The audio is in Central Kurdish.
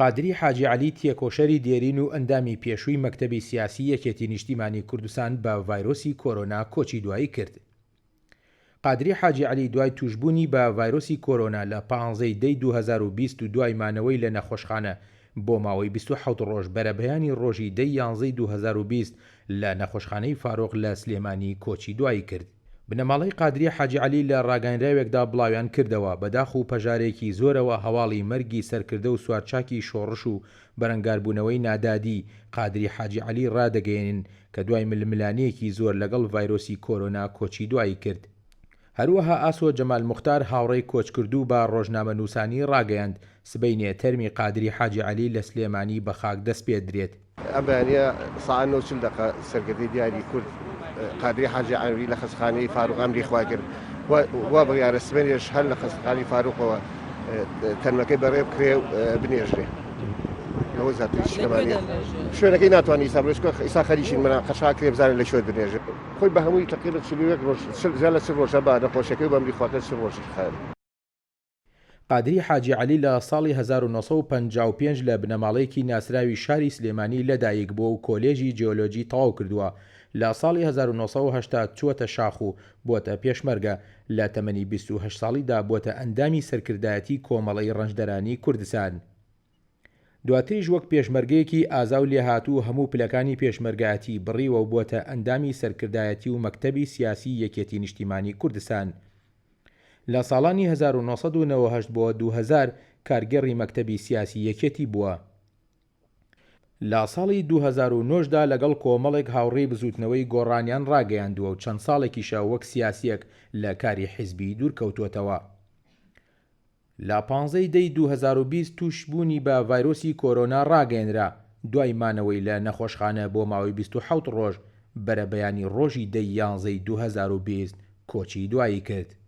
قادری حاجی عەلی تێکۆشەری دێرین و ئەندامی پێشووی مەکتەبی سیاسی یەکێتی نیشتیمانی کوردستان بە ڤایرۆسی کۆرۆنا کۆچی دوایی کرد. قادری حاجی عەلی دوای تووشبوونی بە ڤایرۆسی کۆرۆنا لە پانزەی دەی 2020 و دوای مانەوەی لە نەخۆشخانە بۆ ماوەی 27 ڕۆژ بەرەبەیانی ڕۆژی دەی یانزەی 2020 لە نەخۆشخانەی فاروق لە سلێمانی کۆچی دوایی کرد. بنەماڵەی قادری حاجی عەلی لە ڕاگەیەنراوێکدا بڵاویان کردەوە، بە داخ و پەژارەیەکی زۆرەوە هەواڵی مەرگی سەرکردە و سوارچاکی شۆڕش و بەرەنگاربوونەوەی نادادی، قادری حاجی عەلی ڕادەگەیەنین کە دوای ململانێیەکی زۆر لەگەڵ ڤایرۆسی کۆرۆنا کۆچی دوایی کرد. هەروەها ئاسۆ جەمال موختار هاوڕێی کۆچکردوو بە ڕۆژنامەنووسانی ڕاگەیاند، سبەینێ تەرمی قادری حاجی عەلی لە سلێمانی بە خاک دەسپێردرێت. ئەم بەیانییە سەعات نۆ و 40 دەقە سەرکردەی دیاری کورد قادری حاجی عەلی لە خەستەخانەی فاروق ئەمری خوای کرد و وا بڕیارە سبەینێش هەر لە خەستەخانەی فاروقەوە تەرمەکەی بەڕێ بکرێ و بنێژرێ. لەوە زیاتر هیچ شتێکمان نییە. شوێنەکەی ناتوانین ئیسا بڵێ چونکە ئیسا خەریکین مەناقەشە ئەکرێ بزانین لە کوێ بنێژێ. خۆی بە هەمووی تەقریبەن 41 ڕۆژ زیاد لە 40 ڕۆژە بە نەخۆشیەکەی و بە ئەمری خواکە 40 ڕۆژی خایاند. قادری حاجی عەلی لە ساڵی 1955 لە بنەماڵەیەکی ناسراوی شاری سلێمانی لەدایکبووە و کۆلێژی جیۆلۆجی تەواو کردووە، لە ساڵی 1980 چووەتە شاخ و بۆتە پێشمەرگە، لە تەمەنی 28 ساڵیدا بۆتە ئەندامی سەرکردایەتی کۆمەڵەی ڕەنجدەرانی کوردستان. دواتریش وەک پێشمەرگەیەکی ئازا و لێهاتوو هەموو پلەکانی پێشمەرگایەتی بڕیوە و بۆتە ئەندامی سەرکردایەتی و مەکتەبی سیاسی یەکێتی نیشتیمانی کوردستان. لە ساڵانی 1998 بۆ 2000 کارگێڕی مەکتەبی سیاسی یەکێتی بووە. لە ساڵی 2009 دا لەگەڵ کۆمەڵێک هاوڕێی بزووتنەوەی گۆڕانیان ڕاگەیاندووە و چەند ساڵێکیشە وەک سیاسییەک لە کاری حیزبی دوورکەوتووەتەوە. لە پانزە ی دەی 2020 تووشبوونی بە ڤایرۆسی کۆرۆنا ڕاگەیەنرا، دوای مانەوەی لە نەخۆشخانە بۆ ماوەی 27 ڕۆژ، بەرەبەیانی ڕۆژی دە ی یانزەی 2020 کۆچی دوایی کرد.